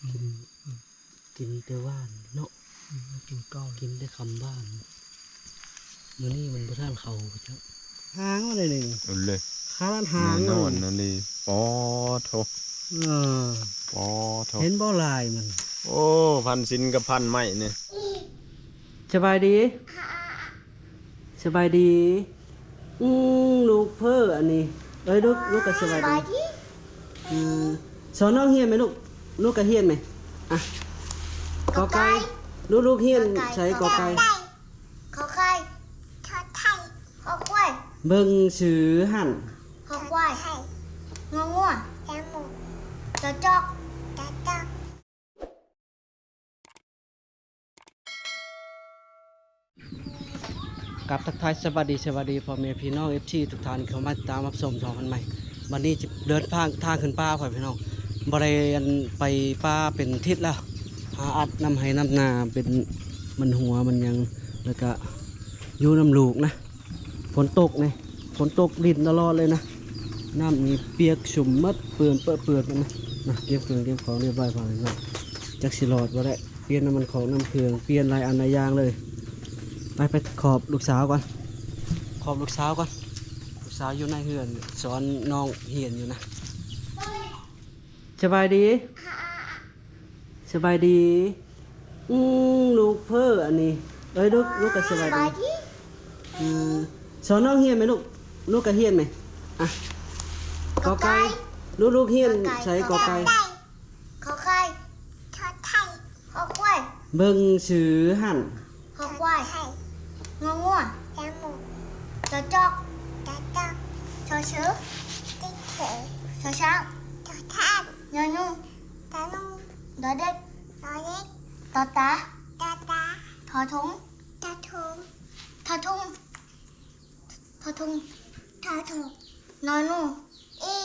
ກິນແຕ່ຫວານເນາະ ອືມ ກິນກ່ອນ ກິນແຕ່ຄຳຫວານ. ມື້ນີ້ມັນບໍ່ທານເຂົ້າ ເຈົ້າ ຫາງມັນນີ້ ເອົາເລີຍ ຂະໜາດຫາງ ແນ່ນອນ ມັນນີ້ ປອໂທ້ ເອີ ປອໂທ້ ເຫັນບໍ່ລາຍມັນ. ໂອ້ ພັນສິນກັບພັນໄມ້ນີ້. ສະບາຍດີ ສະບາຍດີ. ອືມ ລູກເພີ້ອັນນີ້. ເອີຍ ລູກ ລູກກໍສະບາຍດີ. ສະບາຍດີ. ອືມ ສອນນ້ອງຮຽນໄໝລູກ? ລູກກໍຮຽນໄໝ? ອ່ະ ກອໄກ່ ກອໄກ່ ລູກ ລູກຮຽນໃສ? ກອໄກ່ ກອໄກ່ ຂໍໄຂ່ ຂໍໄຂ່ ຂໍຄວາຍ ເບິ່ງຊື່ຫັ້ນ ຂໍຄວາຍ ງໍງົວ ຈະມຸກ ຈະຈອກ ຈະຈອກ. ກັບທັກທາຍສະບາຍດີ ສະບາຍດີພໍ່ແມ່ພີ່ນ້ອງ ເອັຟຊີ ທຸກທ່ານ ເຂົ້າມາຕິດຕາມຮັບຊົມຊ່ອງພັນໃໝ່. ບັດນີ້ຈະເດີນທາງ ທາງຂຶ້ນປ່າ ພໍ່ແມ່ພີ່ນ້ອງ ບໍ່ໄດ້ ອັນ ໄປປ່າເປັນທິດແລ້ວ ຫາອັດນຳໄຮ່ນຳນາ ເປັນມັນຫົວມັນຫຍັງ ແລ້ວກະຢູ່ນຳລູກນະ. ຝົນຕົກນີ້ ຝົນຕົກລິນຕະຫຼອດເລີຍນະ ນ້ຳນີ້ປຽກຊຸ່ມໝົດ ເປື້ອນເປິເປື້ອນໝົດນະ. ນະ ເກັບເຄື່ອງເກັບຂອງຮຽບຮ້ອຍ ພໍ່ແມ່ພີ່ນ້ອງ ຈັກຊິລອດບໍ່ໄດ້ ປ່ຽນນ້ຳມັນຂອງນ້ຳເຄື່ອງ ປ່ຽນຫຼາຍອັນຫຼາຍຢ່າງເລີຍ. ໄປ ໄປຂອບລູກສາວກ່ອນ ຂອບລູກສາວກ່ອນ ລູກສາວຢູ່ໃນເຮືອນ ສອນນ້ອງຮຽນຢູ່ນະ. ສະບາຍດີ ສະບາຍດີ. ອືມ ລູກເພີ້ອັນນີ້. ເອີຍ ລູກ ລູກກໍສະບາຍດີ. ສະບາຍດີ. ອືມ ສອນນ້ອງຮຽນໄໝລູກ? ລູກກໍຮຽນໄໝ? ອ່ະ ກອໄກ່ ກອໄກ່ ລູກ ລູກຮຽນໃສ? ກອໄກ່ ກອໄກ່ ຂໍໄຂ່ ຂໍໄຂ່ ຂໍຄວາຍ ເບິ່ງຊື່ຫັ້ນ ຂໍຄວາຍ ງໍງົວ ຈະມຸກ ຈະຈອກ ຈະຈອກ ຊອເສືອ ຕິເຂ ຊໍຊ້າງ ຊໍຊ້າງ ຍອຍຸງ ຍອຍຸງ ດອເດັກ ດອເດັກ ຕໍຕາ ຕໍຕາ ທໍຖົງ ທໍຖົງ ທໍທຸງ ທໍທຸງ ທໍທຸງ ນໍໜູ ອີ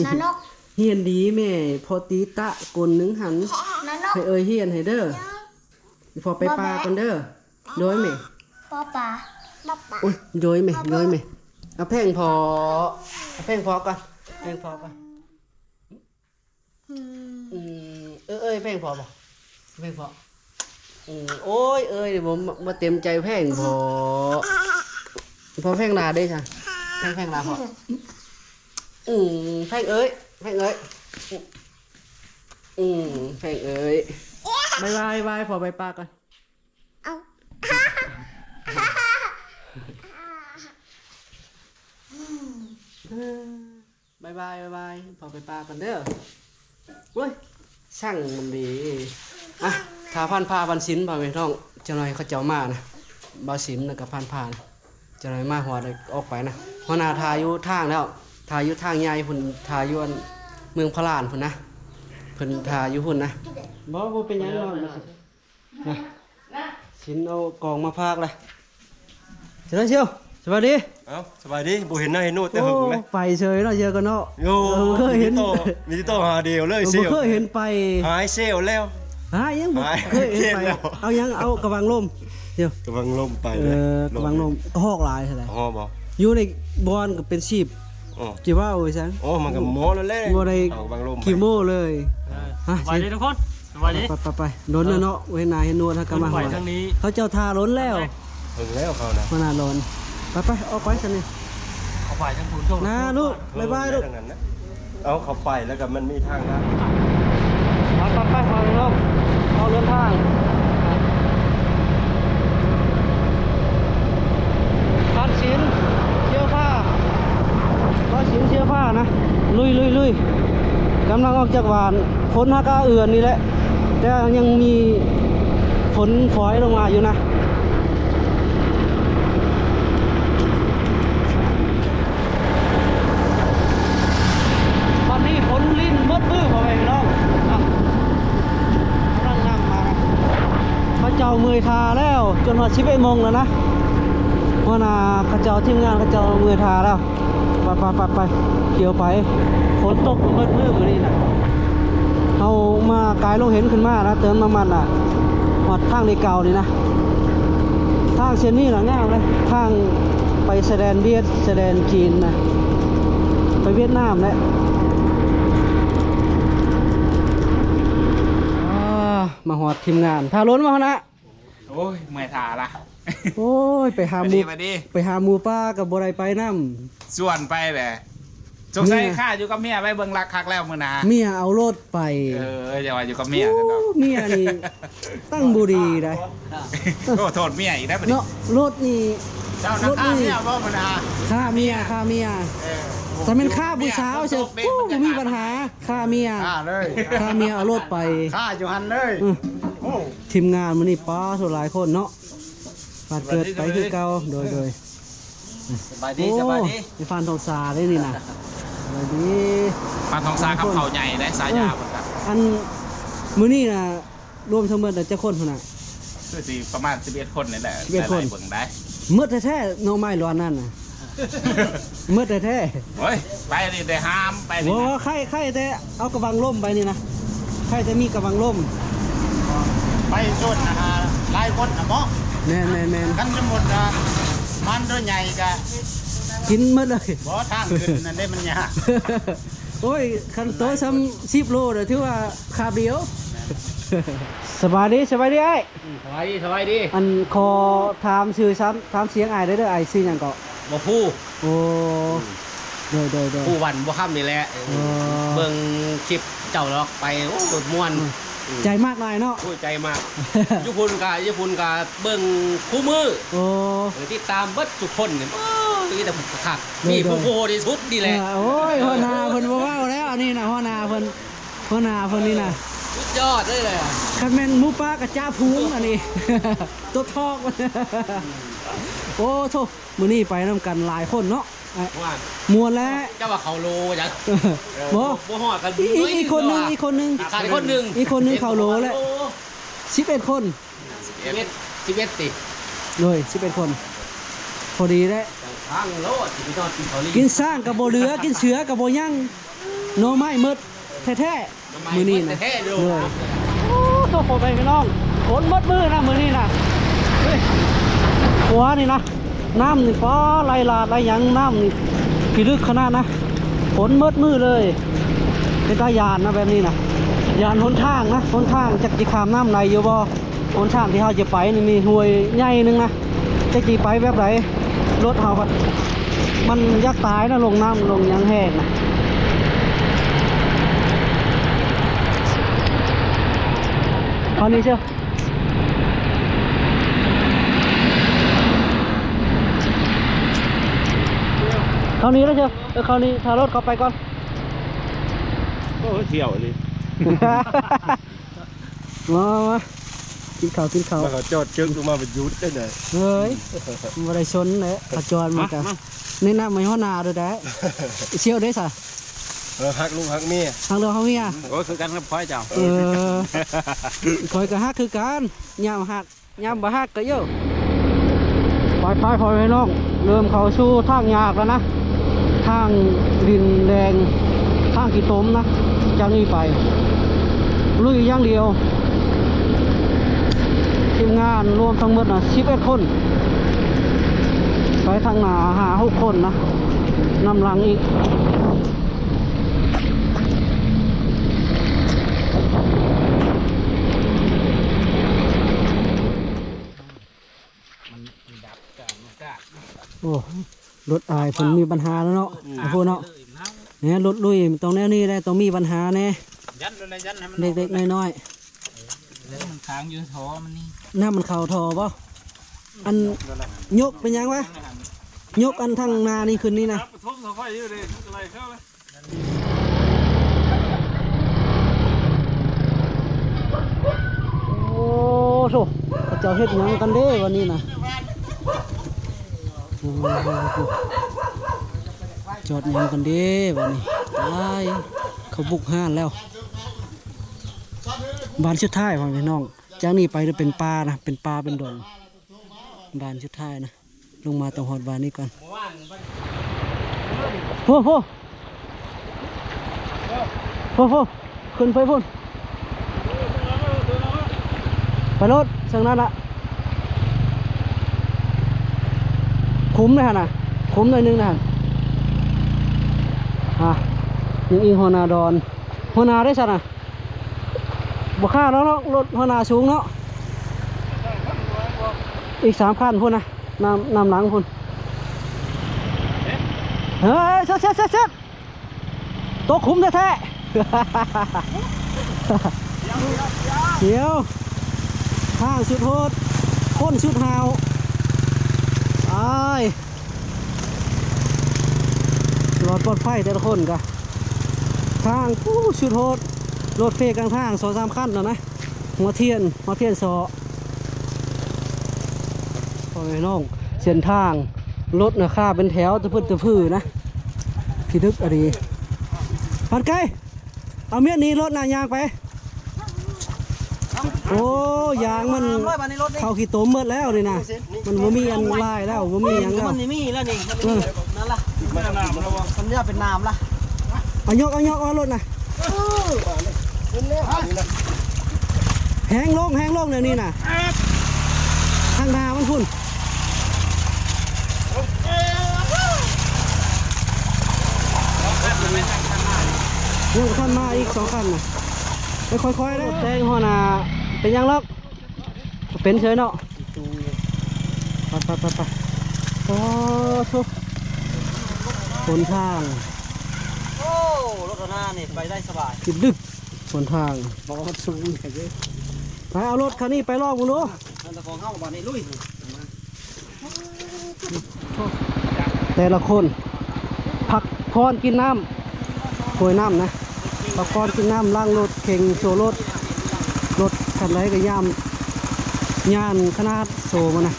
ນໍນົກ. ຮຽນດີແມ່ ພໍຕີຕະກົ້ນໜຶ່ງຫັ້ນ ນໍນົກ. ໃຫ້ເອີຍຮຽນໃຫ້ເດີ ພໍ່ໄປປ່າກ່ອນເດີ. ໂດຍແມ່ ປໍປາ ໂອ້ຍ ໂດຍແມ່ ໂດຍແມ່. ເອົາແພງພໍ ເອົາແພງພໍກ່ອນ ແພງພໍກ່ອນ. ອືມ ອືມ ເອີຍ ເອີຍ ແພງພໍບໍ່? ແພງພໍ ອືມ ໂອ້ຍ ເອີຍ ບໍ່ ບໍ່ເຕັມໃຈແພງພໍ. ພໍແພງຫຼາເດ້ຊະ ແພງ ແພງຫຼາພໍ. ອືມ ແພງເອີຍ ແພງເອີຍ ອືມ ແພງເອີຍ. ບາຍບາຍ ບາຍ ພໍໄປປ່າກ່ອນ. ເອົາ ບາຍບາຍ ບາຍບາຍ ພໍ່ໄປປ່າກ່ອນເດີ. ໂອ້ຍ ຊ່າງມັນດີ. ອ່ະ ຖ້າພັນຜ້າພັນສິນ ພໍ່ແມ່ພີ່ນ້ອງ ຈັກໜ້ອຍເຂົາເຈົ້າມານະ ບ່າວສິນ ແລ້ວກໍພັນຜ້ານະ ຈັກໜ້ອຍມາຮອດ ອອກໄປນະ. ຫົວໜ້າຖ້າຢູ່ທາງແລ້ວ ຖ້າຢູ່ທາງໃຫຍ່ພຸ້ນ ຖ້າຢູ່ອັນເມືອງພະລານພຸ້ນນະ ເພິ່ນຖ້າຢູ່ພຸ້ນນະ. ບໍ່ ບໍ່ເປັນຫຍັງ ນອນ. ນະ ສິນເອົາກອງມາຝາກລະ. ເຊວ ເຊວ ສະບາຍດີ. ເອົ້າ ສະບາຍດີ ບໍ່ເຫັນໜ້າເຫັນໂນແຕ່ເຫິງເລີຍ. ໂອ້ ໄປເຊີຍເນາະ ເຊວກໍເນາະ. ໂອ້ ເອີ ບໍ່ເຄີຍເຫັນ ມີແຕ່ຕໍ່ ມີແຕ່ຕໍ່ຫາດຽວເລີຍ. ເອີ ບໍ່ເຄີຍເຫັນໄປ ຫາຍເຊວແລ້ວ. ຫາຍຫຍັງ ບໍ່ເຄີຍເຫັນໄປ. ເອົາຫຍັງ ເອົາກະບັງລົມ ເຊວ ກະບັງລົມໄປ. ເອີ ກະບັງລົມ ກະຮອກຫຼາຍເທົ່າໃດ ຮອກບໍ່? ຢູ່ໃນບ່ອນກໍເປັນສິບ. ໂອ້ ຊິເວົ້າໄປຊັ້ນ. ໂອ້ ມັນກໍໂມ້ແລ້ວແຫຼະ ບໍ່ໄດ້ຂີ້ໂມ້ເລີຍ. ເອີ ສະບາຍດີທຸກຄົນ ສະບາຍດີ. ໄປໆໆ ດົນແລ້ວເນາະ ເອີ ເຫັນໜ້າເຫັນໜວດ ເຮົາກໍມາຮອດ. ເຂົາເຈົ້າຖ້າດົນແລ້ວ ເຖິງແລ້ວເຂົານະ ມາໜ້າຮ້ອນ. ໄປໆ ອອກໄປຊັ້ນນີ້ ເຂົ້າໄປທາງພຸ້ນ. ນາລູກ ບາຍບາຍລູກ. ເອົາ ເຂົ້າໄປແລ້ວກໍມັນມີທາງນະ. ໄປໆໆ ເຮົາເດີນທາງ. ພັນສິນ ເຊວພາ ພັນສິນ ເຊວພານະ ລຸຍໆໆ. ກຳລັງອອກຈາກບ້ານ ຝົນຫາກະເອື້ອນນີ້ແຫຼະ ແຕ່ຍັງມີຝົນຝອຍລົງມາຢູ່ນະ. ບັດນີ້ຝົນລິນໝົດມື້ ພໍ່ແມ່ພີ່ນ້ອງ. ອ່ະ ກຳລັງນຳມານະ ເຂົາເຈົ້າເມື່ອຍທ່າແລ້ວ ຈົນຮອດສິບເອັດໂມງແລ້ວນະ. ຫົວໜ້າເຂົາເຈົ້າ ທີມງານເຂົາເຈົ້າເມື່ອຍທ່າແລ້ວ. ໄປໆໆໆ ຂຽວໄປ. ຝົນຕົກເບິດມື້ມື້ນີ້ນະ. ເຮົາມາກາຍລົງເຫັນຂຶ້ນມານະ ເຕີມນ້ຳມັນນະ ຮອດທາງເລກເກົ້ານີ້ນະ. ທາງເສັ້ນນີ້ລະງາມເລີຍ ທາງໄປຊາຍແດນຫວຽດ ຊາຍແດນຈີນນະ ໄປຫວຽດນາມແຫຼະ. ມາຮອດທີມງານ ຖ້າດົນບໍ່ຫັ້ນນະ. ໂອ້ຍ ເມື່ອຍຖ້າລະ. ໂອ້ຍ ໄປຫາໝູ່ ໄປຫາໝູ່ປ່າກໍບໍ່ໄດ້ໄປນຳ. ຊວນໄປແຫຼະ ສົງໄສຂ້າຢູ່ກັບເມຍໄປເບິ່ງລັກຄັກແລ້ວມື້ໜ້າ. ເມຍເອົາລົດໄປ. ເອີ ຢ່າວ່າຢູ່ກັບເມຍ. ໂອ້ ເມຍນີ້ຕັ້ງບໍ່ດີໄດ໋. ໂອ້ ໂທດເມຍອີກໄດ໋ບັດນີ້ເນາະ. ລົດນີ້ ເຈົ້ານະຂ້າເມຍບໍ່ມື້ໜ້າ? ຂ້າເມຍ ຂ້າເມຍ. ເອີ ຖ້າແມ່ນຂ້າຜູ້ສາວ ໂອ້ ບໍ່ມີບັນຫາ. ຂ້າເມຍ ຂ້າເລີຍ ຂ້າເມຍເອົາລົດໄປ ຂ້າຢູ່ຫັ້ນເລີຍ. ອື ໂອ້ ທີມງານມື້ນີ້ ປາໂທ້ ຫຼາຍຄົນເນາະ. ບ້ານເກີດໄປຄືເກົ່າ. ໂດຍ ໂດຍ ສະບາຍດີ ໂອ້ ສະບາຍດີ. ມີຟານທອງສາເດ້ນີ້ນະ. ສະບາຍດີ ຟານທອງສາ ຄຳເຂົາໃຫຍ່ເດ້ ສາຍາເພິ່ນກະ. ອັນ ມື້ນີ້ນະ ລວມທັງໝົດແລ້ວຈັກຄົນພຸ້ນນະ? ຄືຊິປະມານສິບເອັດຄົນນີ້ແຫຼະ. ສິບເອັດຄົນ ເບິ່ງໄດ້. ໝົດແທ້ໆ ໜໍ່ໄມ້ລ້ວນນັ້ນນະ. ໝົດແທ້ໆ. ໂອ້ຍ ໄປນີ້ໄດ້ຫາມໄປນີ້. ບໍ່ ໄຄ ໄຄແຕ່ເອົາກະບັງລົມໄປນີ້ນະ. ໄຄແຕ່ມີກະບັງລົມ. ໄປໂຊນນະ ຫຼາຍຄົນນະເນາະ. ແມ່ນໆໆ. ຄັນສົມມຸດວ່າມັນໂຕໃຫຍ່ກະກິນໝົດເລີຍ. ບໍ່ ທາງຂຶ້ນນັ້ນເດ້ ມັນຍາກ. ໂອ້ຍ ຄັນໂຕສ່ຳສິບໂລນະ ຖືວ່າຄາບດຽວ. ສະບາຍດີ ສະບາຍດີອ້າຍ. ອືມ ສະບາຍດີ ສະບາຍດີ. ອັນ ຂໍຖາມຊື່ ຖາມ ຖາມສຽງອ້າຍໄດ້ເດີ ອ້າຍຊື່ຫຍັງເກາະ? ບໍ່ພູ. ໂອ້ ອືມ ໂດຍໆໆ ພູວັນ ບົວຄຳນີ້ແຫຼະ. ເອີ ເບິ່ງຄລິບເຈົ້າລອກໄປ ໂອ້ ມ່ວນ. ອືມ ໃຈມັກຫຼາຍເນາະ. ໂອ້ຍ ໃຈມັກ. ຢູ່ພຸ້ນກະ ຢູ່ພຸ້ນກະເບິ່ງຄູ່ມື້. ໂອ້ ເອີ ຕິດຕາມເບິດທຸກຄົນນີ້. ໂອ້ຍ ມີແຕ່ຜູ້ຄັກ ໂດຍໆ ມີຜູ້ໂຫດທີ່ສຸດນີ້ແຫຼະ. ເອີ ໂອ້ຍ ຫົວໜ້າເພິ່ນບໍ່ເວົ້າແລ້ວ ອັນນີ້ນະ ຫົວໜ້າເພິ່ນ ຫົວໜ້າເພິ່ນນີ້ນະ ສຸດຍອດເລີຍແຫຼະ. ຄັນແມ່ນໝູ່ປ່າກະຈາຝູງອັນນີ້ ຕົວທອກ. ໂອ້ໂທ້ ມື້ນີ້ໄປນຳກັນຫຼາຍຄົນເນາະ. ມ່ວນ ມ່ວນແຫຼະ. ເຈົ້າວ່າເຂົ້າໂລຫຍັງ? ບໍ່ ບໍ່ຮອດກັນ. ອີກ ອີກຄົນໜຶ່ງ ອີກຄົນໜຶ່ງ ອີກຄົນໜຶ່ງ ອີກຄົນໜຶ່ງເຂົ້າໂລແຫຼະ. ສິບເອັດຄົນ. ສິບເອັດ ສິບເອັດຕິ. ໂດຍ ສິບເອັດຄົນ ພໍດີແຫຼະ. ທາງໂລດ ຊິໄປຈອດກິນເຂົ້າລີ້ ກິນຊ້າງກໍບໍ່ເຫຼືອ ກິນເສືອກໍບໍ່ຍັງ. ໜໍ່ໄມ້ໝົດແທ້ໆ ມື້ນີ້ນະ. ໂດຍ ໂອ້ ໂທ້ ພໍ່ແມ່ພີ່ນ້ອງ ຝົນໝົດມື້ນະມື້ນີ້ນະ. ເຮີ້ຍ ຂົວນີ້ນະ ນ້ຳນີ້ ຟ້າ ໄຫຼຫຼາກໄຫຼຫຍັງ ນ້ຳນີ້ພິລຶກຂະໜາດນະ. ຝົນໝົດມື້ເລີຍ ເປັນຕາຢ້ານນະແບບນີ້ນະ. ຢ້ານຫົນທາງນະ ຫົນທາງຈັກຊິຂ້າມນ້ຳໄດ້ຢູ່ບໍ່? ຫົນທາງທີ່ເຮົາຈະໄປນີ້ມີຫ້ວຍໃຫຍ່ໜຶ່ງນະ ຈັກຊິໄປແບບໃດ? ລົດເຮົາພັດມັນຢາກຕາຍນະ ລົງນ້ຳລົງຫຍັງແຮງນະ. ເຂົ້ານີ້ເຊີ ເຂົ້ານີ້ລະເຊີ. ເອີ ເຂົ້ານີ້ ຖ້າລົດເຂົ້າໄປກ່ອນ. ໂອ້ຍ ທ່ຽວອີ່ຫຼີ. ມາ ມາ ກິນເຂົ້າ ກິນເຂົ້າ. ມາ ເຂົາຈອດເຈິກລົງມາ ມັນຢຸດໄດ້ໃດ. ເອີຍ ບໍ່ໄດ້ຊົນແຫຼະ ເຂົາຈອດມາກະ. ແນະນຳໃຫ້ຫົວໜ້າໂດຍໄດ້. ສ່ຽວເດ້ຊະ? ເອີ ຮັກລູກຮັກເມຍ ຮັກລູກຮັກເມຍ. ໂອ້ຍ ຄືກັນກັບຂ້ອຍເຈົ້າ. ເອີ ຂ້ອຍກໍຮັກຄືກັນ ຍາມຮັກ ຍາມບໍ່ຮັກກໍໂຍ. ໄປໆ ພໍ່ແມ່ພີ່ນ້ອງ ເລີ່ມເຂົ້າສູ່ທາງຍາກແລ້ວນະ ທາງດິນແດງ ທາງຂີ້ຕົມນະ. ຈາກນີ້ໄປລຸຍຢ່າງດຽວ. ທີມງານລວມທັງໝົດນະ ສິບເອັດຄົນ ໄປທາງໜ້າຫ້າຫົກຄົນນະ ນຳຫຼັງອີກ. ໂອ້ ລົດອ້າຍເພິ່ນມີບັນຫາແລ້ວເນາະ. ອືມ ໂອ້ໂຫເນາະ ແນວລົດລຸຍມັນຕ້ອງແນວນີ້ແຫຼະ ຕ້ອງມີບັນຫາແດ່ ຢັນໂລດແຫຼະ ຢັນໃຫ້ມັນ ເລັກໆນ້ອຍໆ. ເອີ ມັນຄ້າງຢູ່ທໍ່ມັນນີ້ ນ້ຳມັນເຂົ້າທໍ່ບໍ່? ອັນຍົກເປັນຫຍັງວະ? ຍົກອັນທາງໜ້ານີ້ຂຶ້ນນີ້ນະ. ປະຖົມເສົາໄຟຢູ່ເດ້ ມັນກໍໄຫຼເຂົ້າ. ໂອ້ໂທ້ ເຂົາເຈົ້າເຮັດຫຍັງກັນເດ້ບັດນີ້ນະ? ໂອ້ໂທ້ ຈອດຫຍັງກັນເດ້ບັດນີ້? ຕາຍ ເຂົາບຸກຮ້ານແລ້ວ. ບ້ານສຸດທ້າຍ ພໍ່ແມ່ພີ່ນ້ອງ ຈາກນີ້ໄປຈະເປັນປ່ານະ ເປັນປ່າເປັນດົງ. ບ້ານສຸດທ້າຍນະ ລົງມາຕ້ອງຮອດບ້ານນີ້ກ່ອນ. ໂອ້ໂຫ ໂອ້ໂຫ ຂຶ້ນໄປພຸ້ນ ໄປໂລດ ເຊິ່ງນັ້ນລະ ຂຸມເດ້ຫັ້ນນະ ຂຸມໜ້ອຍໜຶ່ງນະຫັ້ນ. ອ່າ ຍັງອີກຫົວໜ້າດອນ ຫົວໜ້າເດ້ຊັ້ນນະ. ບໍ່ຄ້າເນາະ ລົດຫົວໜ້າສູງເນາະ. ອີກສາມຄັນພຸ້ນນະ ນຳ ນຳຫຼັງພຸ້ນ. ເຮີ້ຍ ເຊັດໆໆໆ ຕົກຂຸມແທ້ໆ. ດຽວ ທາງສຸດໂຫດ ຄົນສຸດຫ້າວ ອ້າຍ ລອດປອດໄພແຕ່ລະຄົນກະ ທາງ ໂອ້ ສຸດໂຫດ ລົດເພກາງທາງສອງສາມຄັນແລ້ວນະ. ຫົວທຽນ ຫົວທຽນສໍ ພໍ່ແມ່ພີ່ນ້ອງ ເສັ້ນທາງລົດນະ ຄາເປັນແຖວຕະພຶດຕະພືນະ ພິລຶກອະດີ. ພັນໄກ ເອົາມຽດໜີລົດນະ ຍ່າງໄປ. ໂອ້ ຢາງມັນເຂົ້າຂີ້ຕົມໝົດແລ້ວນີ້ນະ ມັນບໍ່ມີອັນລາຍແລ້ວ ບໍ່ມີຫຍັງແລ້ວ ມັນນີ້ມີແລ້ວນີ້ ມັນນີ້ ເອີ ນັ້ນລະ ມັນຍາເປັນນ້ຳລະ. ເອົາຍົກ ເອົາຍົກ ເອົາລົດນະ ເອີ ເປັນແລ້ວ ແຮງລົງ ແຮງລົງດຽວນີ້ນະ ທາງໜ້າມັນພຸ້ນ ຍັງບໍ່ທັນມາອີກສອງຄັນນະ. ໄປຄ່ອຍໆເດີ ແຕ່ງຫົວໜ້າ ເປັນຫຍັງດອກ ເປັນເສີຍເນາະ. ໄປໆໆໆ ໂອ້ໂທ ຫົນທາງ ໂອ້ ລົດໜ້ານີ້ໄປໄດ້ສະບາຍ ດິບດຶກ ຫົນທາງ ບໍ່ສູງເດີ. ໄປເອົາລົດຄັນນີ້ໄປລອງເບິ່ງດູ ເຈົ້າຂອງເຮົາບາດນີ້ ລຸຍ. ແຕ່ລະຄົນ ພັກຜ່ອນກິນນ້ຳ ຫ້ວຍນ້ຳນະ ພັກຜ່ອນກິນນ້ຳ ລ້າງລົດ ເຄັ່ງໂຊລົດ ລົດຄັນໃດກໍຍາມ ຍານຂະໜາດໂຊມັນນະ.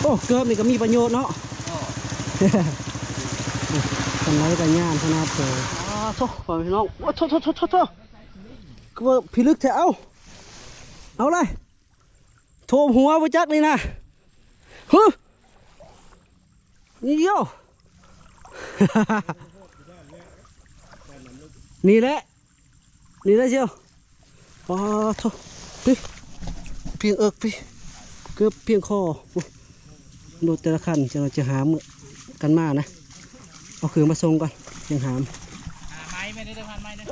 ໂອ້ ເກີບນີ້ກໍມີປະໂຫຍດເນາະ ຄັນໃດກໍຍານຂະໜາດໂຊ. ອ້າໂທ້ ພໍ່ແມ່ພີ່ນ້ອງ ໂອ້ ໂທ້ໆໆໆ ຄືວ່າພິລຶກແທ້ ເອົ້າ ເອົາເລີຍ. ໂທມຫົວບໍ່ຈັກນີ້ນະ ຫຶ ນີ້ໂຢ ນີ້ແຫຼະ ນີ້ແຫຼະເຊຍ. ປາໂທ ຕິ ພຽງເອິກ ພີ ເກືອບພຽງຄໍ. ໂອ້ຍ ລົດແຕ່ລະຄັນ ຈະ ຈະຫາມກັນມານະ ເອົາເຄື່ອງມາສົ່ງກ່ອນ ຍັງຫາມ. ຫາໄມ້ແມ່ນເດີ ຫາໄມ້ເດີ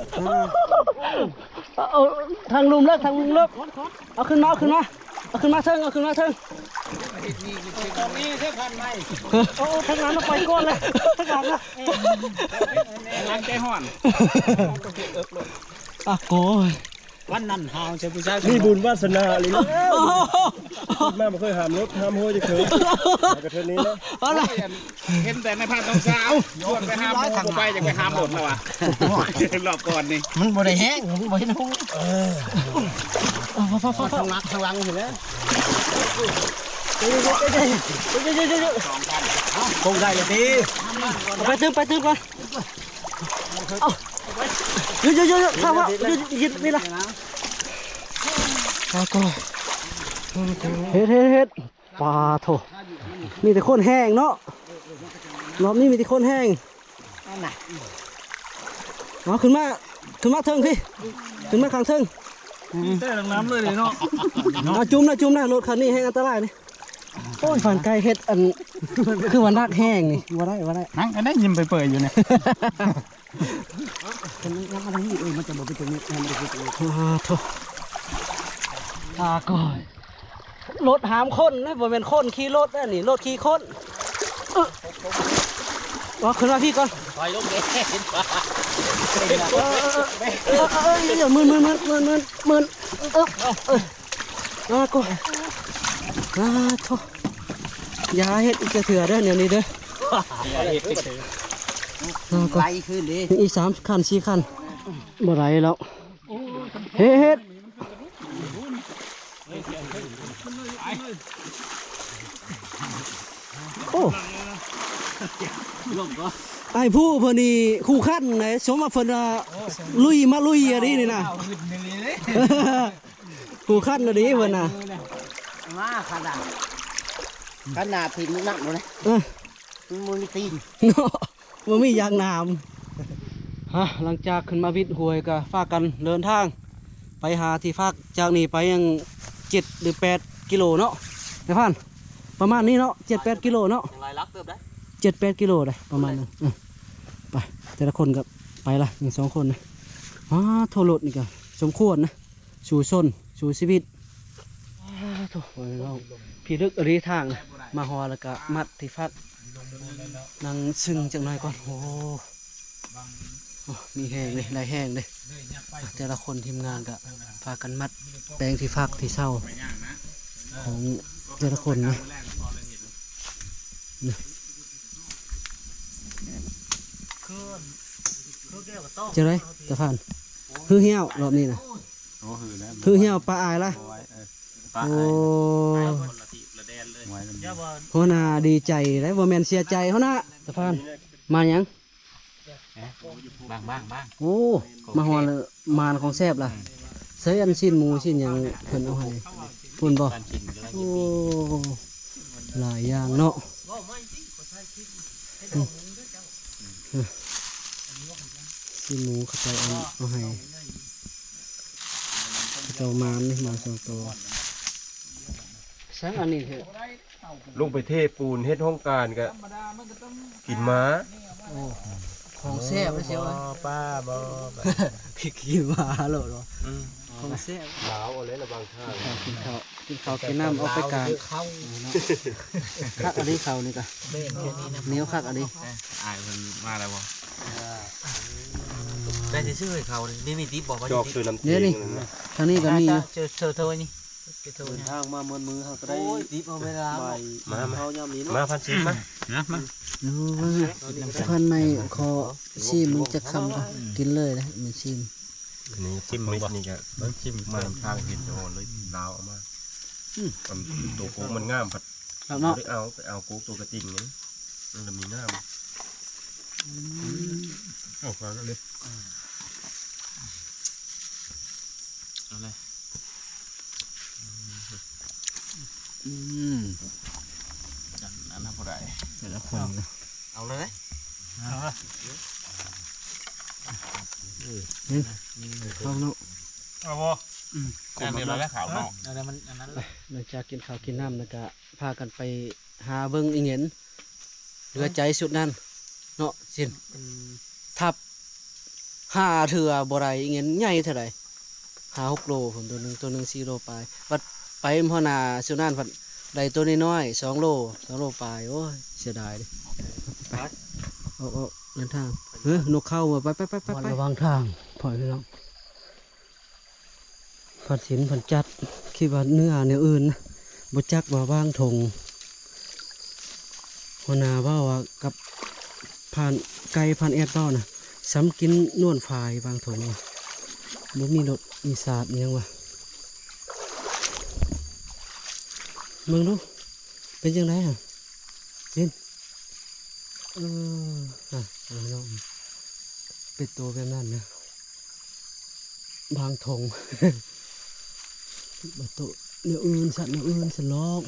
ອ່າ ເອົາ ທາງລຸ່ມເລີກ ທາງລຸ່ມເລີກ ເອົາຂຶ້ນມາ ເອົາຂຶ້ນມາ ເອົາຂຶ້ນມາເທິງ ເອົາຂຶ້ນມາເທິງ. ຕອນນີ້ເດີ ພັນໄມ້ ເອົາ ເອົາທາງຫຼັງນະ ໄປກ່ອນເລີຍ ທາງຫຼັງນະ ຫຼັງໃຈຮ້ອນ ອາໂກຍ. ວັນນັ້ນຫາວໃສ່ຜູ້ຊາຍ ມີບຸນວາສະໜາອີ່ຫຼີເນາະ ເກີດມາບໍ່ເຄີຍຫາມລົດຫາມໂຮຈັກເທື່ອ ກະເທື່ອນີ້ແຫຼະ. ເອົາລະ ເຫັນແຕ່ໃນພາບນ້ອງສາວ ຊວນໄປຫາໝູ່ ບໍ່ໄປ ຢາກໄປຫາລົດລະວ່າ ຮອບກ່ອນນີ້ ມັນບໍ່ໄດ້ແຮງ ມັນບໍ່ເຫັນຫຸງ. ເອີ ເອົາ ທາງຫຼັງ ທາງຫຼັງເຫັນແລ້ວ ຄົງໄດ້ລະຕິ ໄປຕື່ມ ໄປຕື່ມກ່ອນ. ເອົາ ຢູ່ໆໆໆ ຂ້າມ ຢູ່ ຢູ່ນີ້ລະ ຂ້າມກ່ອນ. ເຮັດ ເຮັດ ເຮັດ ປາໂທ ມີແຕ່ຄົນແຮງເນາະ ຮອບນີ້ມີແຕ່ຄົນແຮງ. ເອົາ ຂຶ້ນມາ ຂຶ້ນມາເທິງພີ້ ຂຶ້ນມາຂ້າງເທິງ. ແຕ່ນຳເລີຍເນາະ ເອົາ ຈຸ່ມນະ ຈຸ່ມນະ ລົດຄັນນີ້ແຮງອັນຕະລາຍນີ້. ໂອ້ຍ ຟານໄກ່ເຮັດອັນ ຄືວ່າໜັກແຮງນີ້ ບໍ່ໄດ້ ບໍ່ໄດ້ ນັ່ງ ອັນນັ້ນຍິ້ມເປີຍໆຢູ່ນີ້. ເອີ ມັນຈະບໍ່ເປັນຕົວນີ້ ມັນຈະເປັນຕົວນີ້. ອາໂທ ອາກ້ອຍ ລົດຫາມຄົນນະ ບໍ່ແມ່ນຄົນຂີ່ລົດນະ ນີ້ລົດຂີ່ຄົນ. ເອີ ເອົາຂຶ້ນມາພີ້ກ່ອນ ຖອຍລົງເດ້ ເຫັນປະ ເອີ ເອີ ເອີ ເອີ ໝື່ນ ໝື່ນ ໝື່ນ ໝື່ນ ໝື່ນ ເອີ ເອີ ອາໂກຍ ອາໂທ ຢ່າເຮັດອີກຈັກເທື່ອເດີ ແນວນີ້ເດີ ຢ່າເຮັດອີກເທື່ອ ອາໂກຍ ໄລ່ຄືນເດ້ ອີກສາມຄັນ ສີ່ຄັນ ບໍ່ໄດ້ແລ້ວ ເຮັດ ເຮັດ ໂອ້ ອ້າຍຜູ້ເພິ່ນນີ້ຄູ່ຂັ້ນເດ້ ສົມວ່າເພິ່ນວ່າລຸຍມາລຸຍອັນນີ້ນີ້ນະ ຄູ່ຂັ້ນອັນນີ້ເພິ່ນນະ ມາຂະໜາດ ຂະໜາດທີ່ມັນໜັກຢູ່ນະ ເອີ ມັນບໍ່ມີຕີນເນາະ ບໍ່ມີຢາງໜາມ. ຮະ ຫຼັງຈາກຂຶ້ນມາວິດຫ້ວຍກໍພາກັນເດີນທາງໄປຫາທີ່ພັກ ຈາກນີ້ໄປຍັງເຈັດ ຫຼື ແປດກິໂລເນາະ ນາຍພານ ປະມານນີ້ເນາະ ເຈັດແປດກິໂລເນາະ ຍັງຫຼາຍຫຼັກເຕີບໄດ໋ ເຈັດແປດກິໂລໄດ໋ ປະມານນັ້ນ. ເອີ ໄປ ແຕ່ລະຄົນກໍໄປລະ ຍັງສອງຄົນນະ ອ້າໂທ້ ລົດນີ້ກະສົມຄວນນະ ສູ້ຊົນ ສູ້ຊີວິດ. ອ້າໂທ້ ພີ່ເລິກອີ່ຫຼີທາງນະ ມາຮອດແລ້ວກະມັດທີ່ຝັກ ນັ່ງຊຶງຈັກໜ້ອຍກ່ອນ. ໂອ້ ໂອ້ ມີແຮງເດ້ ໄດ້ແຮງເດ້. ແຕ່ລະຄົນທີມງານກະພາກັນມັດແປງທີ່ຝັກທີ່ເຊົາຂອງແຕ່ລະຄົນນະ. ຈັ່ງໃດຕາພານ? ຮືຫ່ຽວລອບນີ້ນະ. ໂອ້ ຮືແລ້ວ ຮືຫ່ຽວປາອາຍລະ. ໂອ້ຍ ເອີ ປາອາຍ ໂອ້ ໄປຄົນລະທິດລະແດນເລີຍ. ຫົວໜ້າດີໃຈໄດ໋ ບໍ່ແມ່ນເສຍໃຈ. ຫົວໜ້າຕາພານ ມາຫຍັງ? ບັງໆໆ ໂອ້ ມາຮອດແລ້ວ ມານຂອງແຊບລະ. ອືມ ໃສ່ອັນຊີ້ນໝູຊີ້ນຫຍັງເພິ່ນເອົາໃຫ້ພຸ້ນບໍ່? ໂອ້ ຫຼາຍຢ່າງເນາະ. ອືມ ຊີ້ນໝູເຂົາເຈົ້າເອົາ ເອົາໃຫ້ ເຂົາເຈົ້າມານນີ້ ມາສອງໂຕ. ສັງອັນນີ້ເຖາະ ລົງໄປເທປູນເຮັດຫ້ອງການກະກິນໝາ. ໂອ້ ຂອງແຊບເດ້ ເຊວ. ບໍ່ ປ້າ ບໍ່ ກິນໝາໂລດ. ອືມ ຂອງແຊບ. ລາວເອົາແລ້ວລະບາງທ່ານ. ກິນເຂົ້າ ກິນເຂົ້າກິນນ້ຳ ເອົາໄປກາງ. ຄັກອັນນີ້ເຂົ້ານີ້ກະ ໜຽວຄັກອັນນີ້. ເອີ ອ້າຍເພິ່ນມາແລ້ວບໍ່? ໄດ້ຊື່ເຂົ້ານີ້ ມີ ມີຕິບບໍ່? ຈອກຊື່ນ້ຳ ດຽວນີ້ ທາງນີ້ກະມີຢູ່ ເຊີ ເຊີ ເທີນີ້. ເດີນທາງມາເໝິດມື້ເຮົາກະໄດ້ ໂອ້ຍ ຕິບເອົາເວລາ ມາ ມາ ເຮົາຍາມນີ້ເນາະ ມາ ພັນສິນ ມາ ນະ ມາ. ໂອ້ຍ ພັນໃໝ່ ຂໍຊີມເບິ່ງຈັກຄຳກ່ອນ. ກິນເລີຍນະ ມາຊີມ ນີ້ຊີມເບິ່ງບໍ່? ນີ້ກະ ຊີມ ມານຳທາງເຫັນໂອນເລີຍ ລາວເອົາມາ. ອືມ ອັນໂຕໂກງມັນງາມ ພັດ ຄັກເນາະ ບໍ່ໄດ້ເອົາ ໄປເອົາໂກງໂຕກະຕິ່ງນີ້ ມັນລະມີງາມ. ອືມ ເອົາຄາກັນເລີຍ. ເອົາເລີຍ. ອືມ ອັນນັ້ນນະ ຜູ້ໃດ ແຕ່ລະຄົນນະ. ເອົາເລີຍ ເອົາເລີຍ. ເອີ ເຂົ້າເນາະ ເອົາບໍ່? ອືມ ແມ່ນແລ້ວ ເຂົ້າເນາະ. ອັນນັ້ນມັນ ອັນນັ້ນແຫຼະ. ຫຼັງຈາກກິນເຂົ້າກິນນ້ຳແລ້ວກະ ພາກັນໄປຫາເບິ່ງອີ່ເຫງັນ ເຫຼືອໃຈຊຸດນັ້ນເນາະ ຊິນ. ອືມ ທັບຫ້າເທື່ອບໍ່ໄດ້ອີ່ເຫງັນໃຫຍ່ເທົ່າໃດ ຫ້າຫົກໂລພຸ້ນ ໂຕໜຶ່ງ ໂຕໜຶ່ງສີ່ໂລປາຍ. ບັດໄປຮອດໜ້າຊຸດນັ້ນພັດໄດ້ໂຕນ້ອຍໆ ສອງໂລ ສອງໂລປາຍ. ໂອ້ຍ ເສຍດາຍເດ້. ໄປ ອອກ ອອກ ເດີນທາງ. ເຮີ້ ນົກເຂົາ ໄປ ໄປ ໄປ ໄປ ໄປ. ລະຫວ່າງທາງ ພໍ່ພີ່ນ້ອງ ພັນສິນ ພັນຈັດ ຄິດວ່າເນື້ອແນວອື່ນນະ ບໍ່ຈັກວ່າວາງຖົງ. ຫົວໜ້າເວົ້າວ່າກັບພານໄກ່ ພານແອດເວົ້ານະ ສ່ຳກິນໜວນຝາຍວາງຖົງ ບໍ່ມີລົດມີສາດອີ່ຫຍັງວ່າ. ເບິ່ງດູ ເປັນຈັ່ງໃດຫະ? ເຫັນ ເອີ ອ່ະ ເອົາເນາະ ເປັນໂຕແບບນັ້ນນະ ບາງຖົງ ບັດໂຕະແນວອື່ນ ສັດແນວອື່ນ ສັດລອກ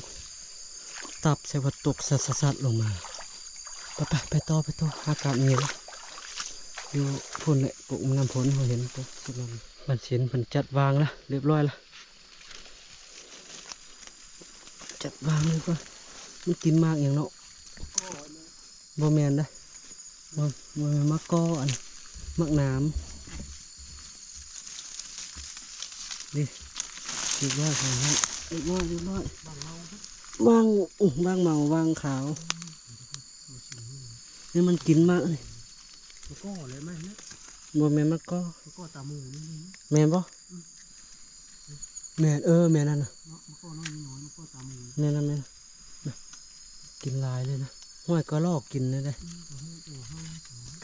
ຕັບໃສ່ ພັດຕົກສັດໆໆລົງມາ. ໄປໆ ໄປຕໍ່ ໄປຕໍ່ ອາກາດເຢັນ ຢູ່ພຸ້ນແຫຼະ ກົກນ້ຳຝົນ ເຮົາເຫັນ ກົກສຸດນັ້ນ. ບັນສິນເພິ່ນຈັດວາງລະ ລຽບຮ້ອຍລະ. ຈັດວາງເລີຍກ່ອນ. ມັນກິນໝາກຫຍັງເນາະ? ບໍ່ແມ່ນເດ້. ບໍ່ ບໍ່ແມ່ນໝາກກໍ ອັນ ໝາກໜາມ. ນີ້ ລຽບຮ້ອຍຂອງເຮົາ ລຽບຮ້ອຍ ລຽບຮ້ອຍ. ຫວ່າງ ຫວ່າງເມົາ ຫວ່າງຂາວ. ນີ້ມັນກິນໝາກນີ້. ໝາກກໍແຫຼະ ແມ່ນແຫຼະ. ບໍ່ແມ່ນໝາກກໍ ໝາກກໍຕາໝູນີ້. ແມ່ນບໍ່? ອືມ ແມ່ນ ເອີ ແມ່ນນັ້ນນະ. ມາ ມາກໍນ້ອຍໆ ມາກໍຕາໝູ. ແມ່ນນະ ແມ່ນນະ. ນະ ກິນຫຼາຍເລີຍນະ. ຫ້ວຍ ກໍລອກກິນເລີຍເດ້. ອືມ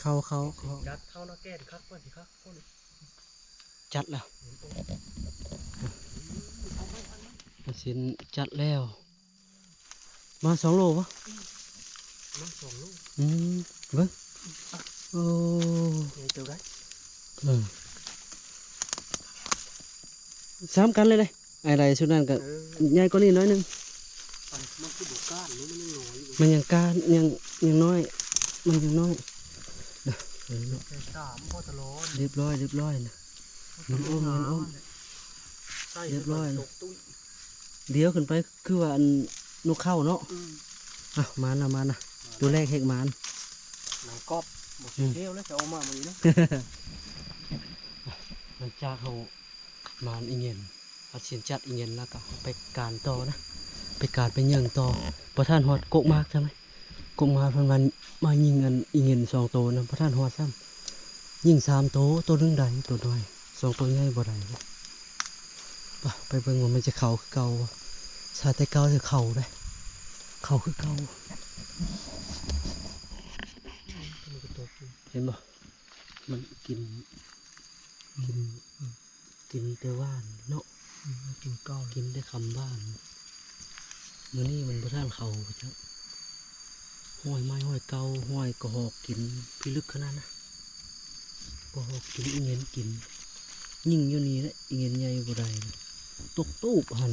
ເຂົາ ເຂົາ ຈັດເຂົ້ານະ ແກ່ນຄັກ ວ່າຊິຄັກ. ຈັດແລ້ວ ມາຊິນ ຈັດແລ້ວ. ມາສອງໂລບໍ່? ມາສອງໂລ. ອືມ ເບິ່ງ ໂອ້ ໃຫຍ່ເຕີບໄດ໋. ເອີ ສ່ຳກັນເລີຍເດ້. ໄອ້ໄດ້ຊຸດນັ້ນກໍ ເອີ ໃຫຍ່ກວ່ານີ້ໜ້ອຍໜຶ່ງ. ມັນຄືບໍ່ກ້ານ ມັນຍັງນ້ອຍຢູ່. ມັນຍັງກ້ານ ຍັງ ຍັງນ້ອຍ ມັນຍັງນ້ອຍ. ນະ ເອີ ນະ ແຕ່ຕາມບໍ່ຕະຫຼອດ. ລຽບຮ້ອຍ ລຽບຮ້ອຍນະ. ມັນອົ້ມ ມັນອົ້ມ. ລຽບຮ້ອຍນະ. ດຽວຂຶ້ນໄປ ຄືວ່າອັນນົກເຂົາເນາະ. ອືມ ອ່ະ ມານະ ມານະ. ຕົວແລກເຮັກມານ. ໜັງກອບ ບໍ່ ອືມ ເຊວແລ້ວ ຈະເອົາມາມື້ນີ້ເນາະ. ຫຼັງຈາກເຮົາມານອີເງນ ຕັດສິນຈັດອີເງນແລ້ວກໍໄປການຕໍ່ນະ ໄປການໄປເຫຍິງຕໍ່ ບໍ່ທັນຮອດກົກໝາກຊ້ຳ ກົກໝາກເພິ່ນວ່າມາຍິງອັນອີເງນສອງໂຕນະ ບໍ່ທັນຮອດຊ້ຳ ຍິງສາມໂຕ ໂຕໜຶ່ງໄດ້ ໂຕນ້ອຍ ສອງໂຕໃຫຍ່ບໍ່ໄດ້ ໄປ ໄປເບິ່ງວ່າມັນຈະເຂົ້າຄືເກົ່າບໍ່ ຊາແຕ່ເກົ່າຈະເຂົ້າເດ້ ເຂົ້າຄືເກົ່າ ເຫັນບໍ່ ມັນກິນ ກິນ ກິນແຕ່ຫວ່ານເນາະ ອືມ ກິນເຂົ້າ ກິນແຕ່ຄຳຫວ່ານ ມື້ນີ້ມັນບໍ່ທັນເຂົ້າຈັກ ຫ້ອຍໄມ້ ຫ້ອຍເກົ່າ ຫ້ອຍກະຮອກກິນພິລຶກຂະໜາດນະ ກະຮອກກິນ ອີເງນກິນ ຍິງຢູ່ນີ້ແຫຼະ ອີເງນໃຫຍ່ບໍ່ໄດ້ ຕົກຕູບຫັ້ນ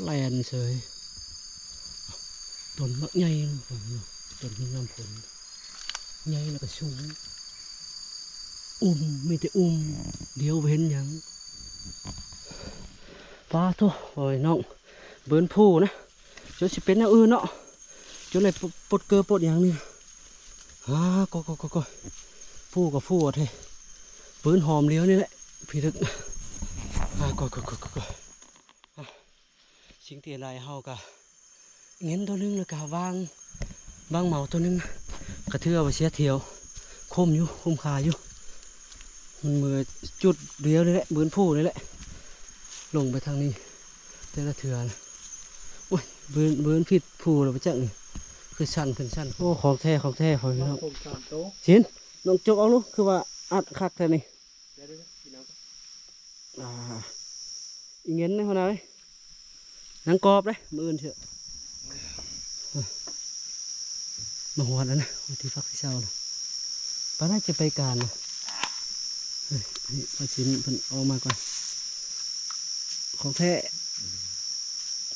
ແລ່ນເສີຍ ຕົ້ນບັກໃຫຍ່ເນາະ ຕົ້ນຫີນນ້ຳຝົນ ໃຫຍ່ແລ້ວກໍສູງ ອຸ່ມ ມີແຕ່ອຸ່ມ ດຽວບໍ່ເຫັນຫຍັງ ປາໂທ້ ໂອ້ຍ ນ້ອງ ບືນພູນະ ຈົນຊິເປັນແນວອື່ນເນາະ ຈົນໄດ້ປົດເກີປົດຫຍັງນີ້ ອາ ກໍ ກໍ ກໍ ກໍ ພູກໍພູແທ້ ບືນຫອມດຽວນີ້ແຫຼະ ພິລຶກ ອາ ກໍ ກໍ ກໍ ກໍ ກໍ ສິ່ງທີ່ໄດ້ເຮົາກະເງິນໂຕໜຶ່ງ ແລ້ວກະຫວ່າງ ຫວ່າງເໝົາໂຕໜຶ່ງ ກະຖືວ່າເສຍທ່ຽວ ຄຸ້ມຢູ່ ຄຸ້ມຄ່າຢູ່ ມັນເມື່ອຈຸດດຽວນີ້ແຫຼະ ບືນພູນີ້ແຫຼະ ລົງໄປທາງນີ້ ແຕ່ລະເທື່ອນະ ໂອ້ຍ ບືນ ບືນຜິດພູແລ້ວບໍ່ຈັກນີ້ ຄືຊັນຂຶ້ນຊັນ ໂອ້ ຂອງແທ້ ຂອງແທ້ ຂອງແທ້ ນ້ອງ ສາມໂຕ ຊິນ ນ້ອງຈົກເອົາລູກ ຄືວ່າອັດຄັກແທ້ນີ້ ອ່າ ອີເງິນນະ ຫົວໜ້າເອີຍ ຍັງກອບເດ້ ມື້ອື່ນເທື່ອ ມາຮອດແລ້ວນະ ທີ່ພັກທີ່ເຊົານະ ປານນັ້ນຈະໄປການນະ ເອີ ນີ້ ພາສິນເພິ່ນອອກມາກ່ອນ ຂອງແທ້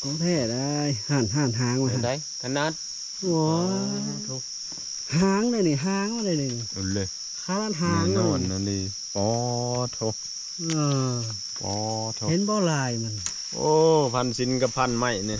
ຂອງແທ້ໄດ໋ ຫັ້ນ ຫັ້ນ ຫາງວ່າຫັ້ນ ໄດ້ຂະໜາດ ໂອ້ຍ ໂອ້ໂທ້ ຫາງໄດ໋ນີ້ ຫາງມັນໄດ໋ນີ້ ເອົາເລີຍ ຂະໜາດຫາງ ແນ່ນອນອີ່ຫຼີ ປາໂທ້ ເອີ ປາໂທ້ ເຫັນບໍ່ລາຍມັນ ໂອ້ ພັນສິນກັບພັນໄມ້ນີ້